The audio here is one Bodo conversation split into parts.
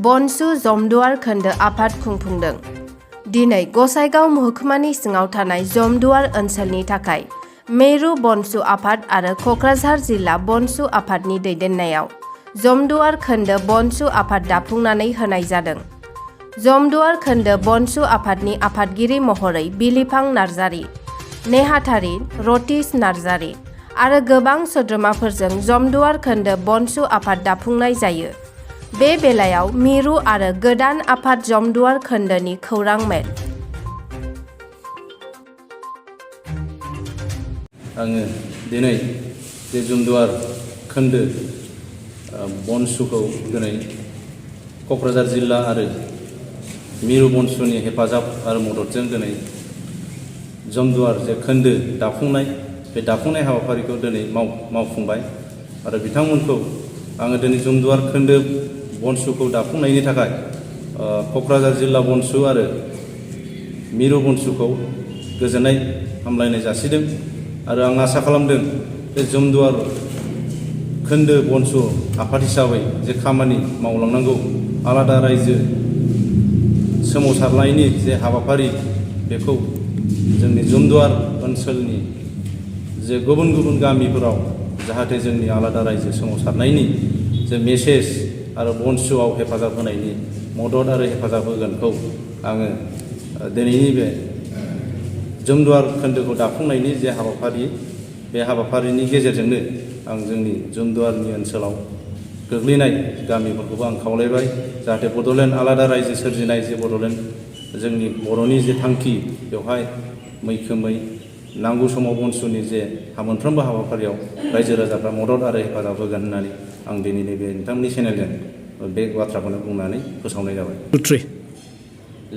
बनसु जमदुवार खोन्दो आफाद खुंफुंदों। दिनै गसाइगाव महकुमानि सिङाव थानाय जमदुवार ओनसोलनि थाखाय मेरु बनसु आफाद आरो क'क्राझार जिल्ला बनसु आफादनि दैदेननायाव जमदुवार खोन्दो बनसु आफाद दाफुंनानै होनाय जादों। जमदुवार खोन्दो बनसु आफादनि आफादगिरि महरै बिलिफां नार्जारी, नेहाथारि रतीश नार्जारी आरो गोबां सोद्रोमाफोरजों जमदुवार खोन्दो बनसु आफाद दाफुंनाय जायो। बे बेलायाव मिरु आरो गोदान आफाद जमदुवार खोन्दोनि खौरां मेल। आङो दिनै जे जमदुवार खोन्दो बनसुखौ दिनै क'क्राझार जिल्ला आरो मिरु बनसुनि हेफाजाब आरो मददजों दिनै जमदुवार जे खोन्दो दाफुंनाय बे दाफुंनाय हाबाफारिखौ दिनै मावफुंबाय आरो बिथांमोनखौ आङो दिनै जमदुवार खोन्दो बनसुखौ दाफुंनायनि थाखाय क'क्राझार जिल्ला बनसु आरो मिरु बनसुखौ गोजोननाय हामलायनाय जासिदों आरो आं आसा खालामदों बे जमदुवार खोन्दो बनसु आफाद हिसाबै जे खामानि मावलांनांगौ आलादा रायजो सोमावसारनायनि जे हाबाफारि बेखौ जोंनि जमदुवार ओनसोलनि जे गुबुन गुबुन गामिफोराव जाहाथे जोंनि आलादा रायजो सोमावसारनायनि जे मेसेज आरो बनसुआव हेफाजाब होनायनि मदद आरो हेफाजाब होगोनखौ आङो दिनैनि बे जमदुवार खोन्दोखौ दाफुंनायनि जे हाबाफारि बे हाबाफारिनि गेजेरजोंनो आं जोंनि जमदुवारनि ओनसोलाव गोग्लैनाय गामिफोरखौबो आं खावलायबाय जाहाथे बड'लेण्ड आलादा रायजो सोरजिनाय जे बड'लेण्ड जोंनि बर'नि जे थांखि बेवहाय मैखोमै नांगौ समाव बनसुनि जे मोनफ्रोमबो हाबाफारियाव रायजो राजाफ्रा मदद आरो हेफाजाब होगोन होननानै आं दिनैनि बे नोंथांमोननि चेनेलजों बे बाथ्राखौनो बुंनानै फोसावनाय जाबाय।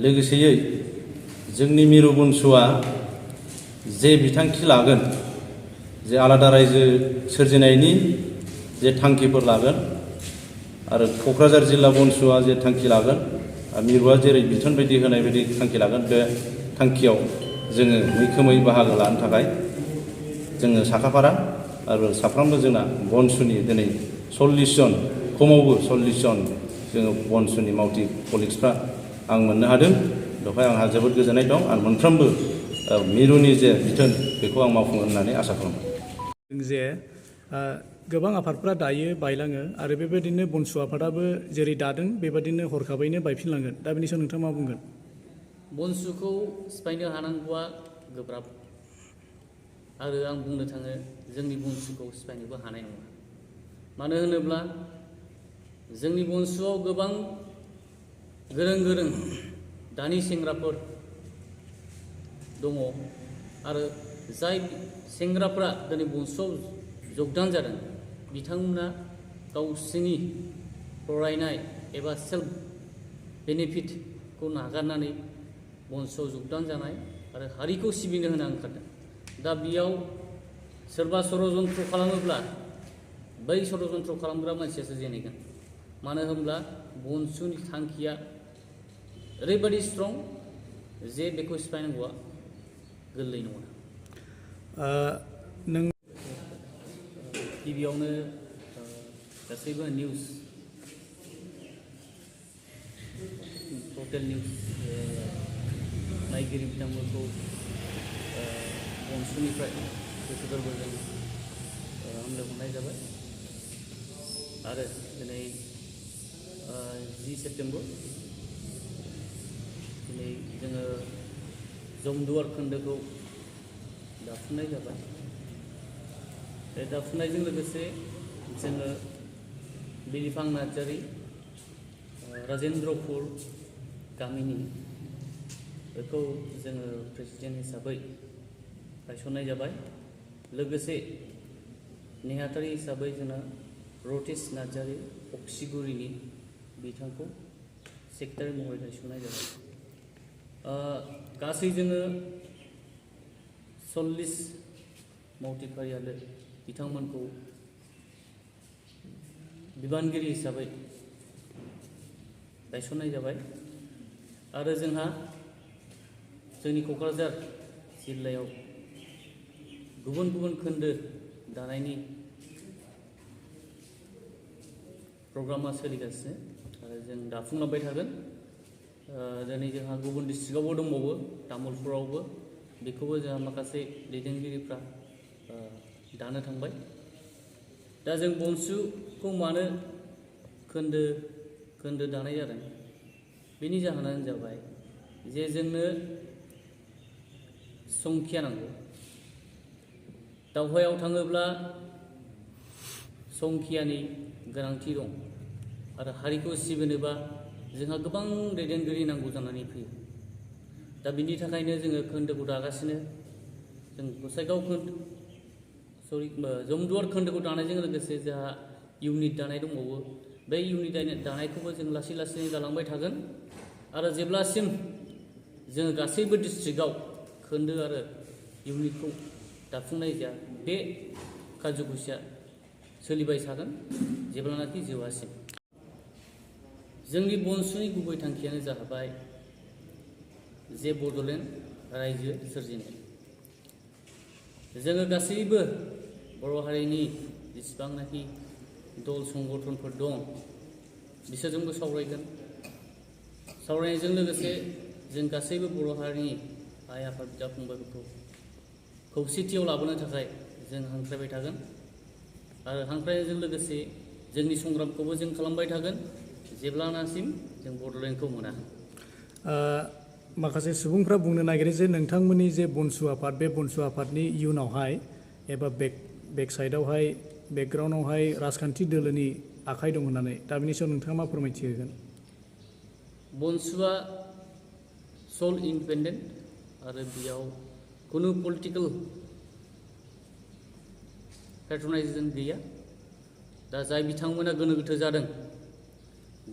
लोगोसेयै जोंनि मिरु बनसुआ जे बिथांखि लागोन जे आलादा रायजो सोरजिनायनि जे थांखिफोर लागोन आरो क'क्राझार जिल्ला बनसुआ जे थांखि लागोन मिरुआ जेरै बिथोन बायदि होनाय बायदि थांखि लागोन बे थांखियाव जोङो मैखोमै बाहागो लानो थाखाय जोङो साखाफारा आरो साफ्रोमबो जोंना बनसुनि दिनै 40 जन खमावबो 40 जन जोङो बनसुनि मावथि कलिग्सफ्रा आं मोननो हादों। बेवहाय आंहा जोबोद गोजोननाय दं आरो मोनफ्रोमबो मिरुनि जे बिथोन बेखौ आं मावफुंगोन होननानै आसा खालामो। जे गोबां आफादफ्रा दायो बायलाङो आरो बेबायदिनो बनसु आफादाबो जेरै दादों बेबायदिनो हरखाबैनो बायफिनलांगोन। दा बेनि सायाव नोंथाङा मा बुंगोन? बनसुखौ सिफायनो हानांगौआ गोब्राब आरो आं बुंनो थाङो जोंनि बनसुखौ सिफायनोबो हानाय नङा। मानो होनोब्ला जोंनि बनसुआव गोबां गोरों दानि सेंग्राफोर दङ आरो जाय सेंग्राफ्रा दिनै बनसुआव जगदान जादों बिथांमोना गावसोरनि फरायनाय एबा सेल्फ बेनिफिटखौ नागारनानै बनसुआव जगदान जानाय आरो हारिखौ सिबिनो होना ओंखारदों। दा बेयाव सोरबा षड़यन्त्र खालामोब्ला बै षड़यन्त्र खालामग्रा मानसियासो जेनगोन। मानो होनब्ला बनसुनि थांखिया ओरैबायदि स्ट्रं जे बेखौ सिफायनांगौआ गोरलै नङा। गिबियावनो गासैबो निउस टटेल निउस नायगिरि बिथांमोनखौ बनसुनिफ्राय गोसो गोरबोजों हामलायहरनाय जाबाय आरो दिनै 10 सेप्तेम्बर दिनै जोङो जमदुवार खोन्दोखौ दाफुंनाय जाबाय। बे दाफुंनायजों लोगोसे जोङो बिलिफां नार्जारी राजेन्द्रपुर गामिनि बेखौ जोङो प्रेसिडेन्ट हिसाबै गायसननाय जाबाय। लोगोसे नेहाथारि हिसाबै जोंना रतीश नार्जारी अक्सिगुरिनि बिथांखौ सेक्रेटारि महरै गायसननाय जाबाय। गासै जोङो 40 मावथि फारियालो बिथांमोनखौ बिबानगिरि हिसाबै गायसननाय जाबाय आरो जोंहा जोंनि क'क्राझार जिल्लायाव गुबुन गुबुन खोन्दो दानायनि प्रग्रामा सोलिगासिनो आरो जों दाफुंलांबाय थागोन। दिनै जोंहा गुबुन डिस्ट्रिक्टआवबो दंबावो, तामुलपुरावबो, बेखौबो जोंहा माखासे दैदेनगिरिफ्रा दानो थांबाय। दा जों बनसुखौ मानो खोन्दो दानाय जादों, बेनि जाहोनानो जाबाय जे जोंनो संख्या नांगौ। दावहायाव थाङोब्ला संख्यानि गोनांथि दं आरो हारिखौ सिबिनोबा जोंहा गोबां दैदेनगिरि नांगौ जानानै फैयो। दा बिनि थाखायनो जोङो खोन्दोखौ दागासिनो। जों गसाइगाव जमदुवार खोन्दोखौ दानायजों लोगोसे जोंहा इउनिट दानाय दंबावो। बे इउनिट दानायखौबो जों लासै लासैनो दालांबाय थागोन आरो जेब्लासिम जोङो गासैबो डिस्ट्रिक्टआव खोन्दो आरो इउनिटखौ दाफुंनाय जाया, बे कार्जकुसिया सोलिबाय थागोन जेब्लानाखि जोबासिम। जोंनि बनसुनि गुबै थांखियानो जाहैबाय जे बड'लेण्ड रायजो सोरजिनाय। जोङो गासैबो बर' हारिनि जेसेबांनाखि दल संगठनफोर दं बिसोरजोंबो सावरायगोन। सावरायनायजों लोगोसे जों गासैबो बर' हारिनि आइ आफा बिदा फंबायफोरखौ खौसेथियाव लाबोनो थाखाय जों हांख्रायबाय थागोन आरो हांख्रायनायजों लोगोसे जोंनि संग्रामखौबो जों खालामबाय थागोन जेब्लानासिम जों बड'लेण्डखौ मोना। माखासे सुबुंफ्रा बुंनो नागिरो जे नोंथांमोननि जे बनसु आफाद, बे बनसु आफादनि इयुनावहाय एबा बेक साइडआवहाय बेकग्राउन्डआवहाय राजखान्थि दोलोनि आखाइ दं होननानै। दा बिनि सायाव नोंथाङा मा फोरमायथि होगोन? बनसुआ सल इन्डिपेन्डेन्ट आरो बेयाव खुनु पलिटिकेल पेट्रनाइजेसन गैया। दा जाय बिथांमोना गोनो गोथो जादों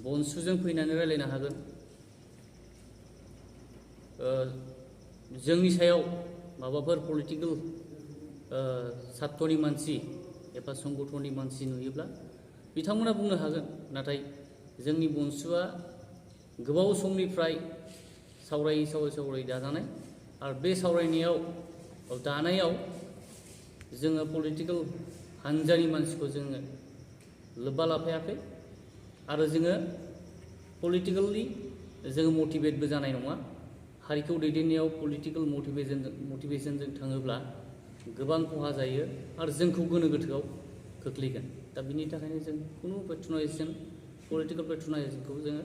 बनसुजों फैनानै रायलायनो हागोन। जोंनि सायाव माबाफोर पलिटिकेल सात्तनि मानसि एबा संगठननि मानसि नुयोब्ला बिथांमोना बुंनो हागोन। नाथाय जोंनि बनसुआ गोबाव समनिफ्राय सावरायै दाजानाय आरो बे दानायाव जोङो पलिटिकेल हान्जानि मानसिखौ जोङो लोब्बा लाफायाखै आरो जोङो पलिटिकेलि जोङो मटिभेटबो जानाय नङा। हारिखौ दैदेननायाव पलिटिकेल मटिभेसनजों थाङोब्ला गोबां खहा जायो आरो जोंखौ गोनो गोथोआव खोख्लैगोन। दा बिनि थाखायनो जों खुनु पलिटिकेल पेट्रनाइजेसनखौ जोङो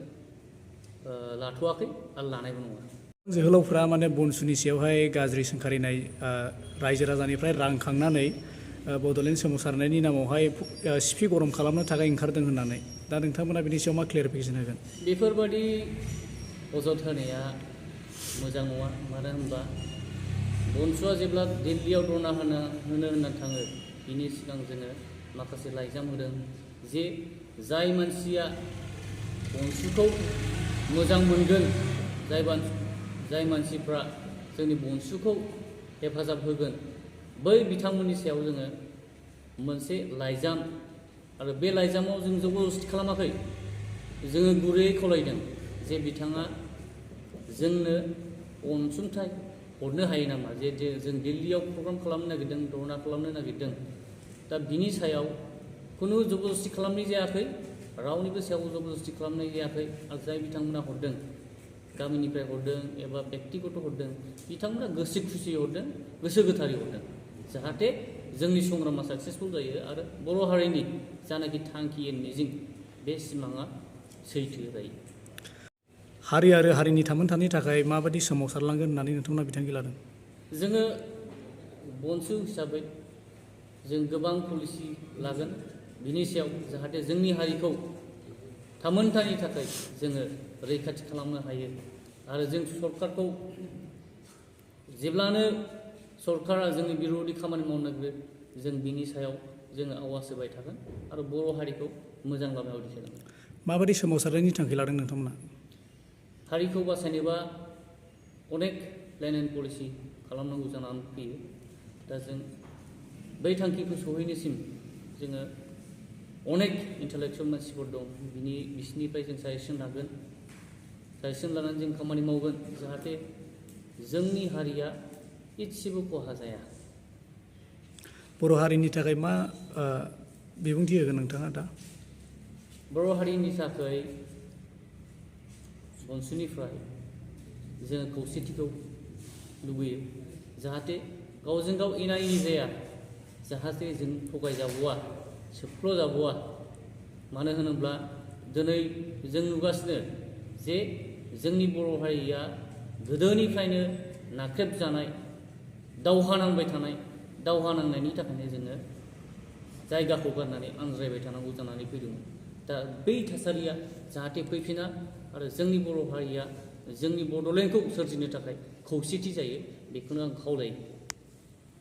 लाथ'वाखै आरो लानायबो नङा। जोहोलावफ्रा माने बनसुनि सायावहाय गाज्रि सोंखारिनाय, रायजो राजानिफ्राय रां खांनानै बड'लेण्ड सोमावसारनायनि नामावहाय सिफि गरम खालामनो थाखाय ओंखारदों होननानै। दा नोंथांमोना बिनि सायाव मा क्लियारिफिकेसन होगोन? बेफोरबादि अजद होनाया मोजां नङा। मानो होनबा बनसुआ जेब्ला दिल्लीयाव धरना होनो होननानै थाङो बिनि सिगां जोङो माखासे लाइजाम होदों जे जाय मानसिया बनसुखौ मोजां मोनगोन, जाय मानसिफ्रा जोंनि बनसुखौ हेफाजाब होगोन, बै बिथांमोननि सायाव जोङो मोनसे लाइजाम, आरो बे लाइजामाव जों जबरदस्ति खालामाखै, जोङो गुरैयै खावलायदों जे बिथाङा जोंनो अनसुंथाइ हरनो हायो नामा। जे जों दिल्लीयाव प्रग्राम खालामनो नागिरदों, धरना खालामनो नागिरदों। दा बिनि सायाव खुनु जबरदस्ति खालामनाय जायाखै, रावनिबो सायाव जबरदस्ति खालामनाय जायाखै। आरो जाय बिथांमोना हरदों, गामिनिफ्राय हरदों एबा बेक्तिगत हरदों, बिथांमोना गोसो खुसियै हरदों, गोसो गोथारै हरदों, जाहाथे जोंनि संग्रामा साक्सेसफुल जायो आरो बर' हारिनि जानाखि थांखि मिजिं बे सिमाङा सैथो जायो। हारि आरो हारिनि थामोनथानि थाखाय माबायदि सोमावसारलांगोन होननानै नोंथांमोना बिथांखि लादों? जोङो बनसु हिसाबै जों गोबां पलिसि लागोन बिनि सायाव, जाहाथे जोंनि हारिखौ थामोनथानि थाखाय जोङो रैखाथि खालामनो हायो। आरो जों सरकारखौ जेब्लानो सरकारा जोंनि बिर'धि खामानि मावनो नागिरो जों बिनि सायाव जोङो आवाज होबाय थागोन आरो बर' हारिखौ मोजां लामायाव दिन्थिगोन। माबायदि सोमावसारनायनि थांखि लादों नोंथांमोना? हारिखौ बासायनोबा अनेक प्लेन एन्ड पलिसि खालामनांगौ जानानै फैयो। दा जों बै थांखिखौ सहैनायसिम जोङो अनेक इन्टेलेक्सुवेल मानसिफोर दं, बिसिनिफ्राय जों साजेसन लागोन, साजेसन लानानै जों खामानि मावगोन जाहाथे जोंनि हारिया इसेबो खहा जाया। बर' हारिनि थाखाय मा बिबुंथि होगोन नोंथाङा दा? बर' हारिनि थाखाय बनसुनिफ्राय जोङो खौसेथिखौ लुबैयो जाहाथे गावजों गाव एना एनि जाया जाहाथे जों थगायजाबावा सोबख्ल'जाबावा मानो होनोब्ला दिनै जों नुगासिनो जे जोंनि बर' हारिया गोदोनिफ्रायनो नाख्रेबजानाय दावहा नांबाय थानाय दावहा नांनायनि थाखायनो जोङो जायगाखौ गारनानै आनज्रायबाय थानांगौ जानानै फैदोंमोन दा बै थासारिया जाहाथे फैफिना आरो जोंनि बर' हारिया जोंनि बड'लेण्डखौ सोरजिनो थाखाय खौसेथि जायो बेखौनो आं खावलायो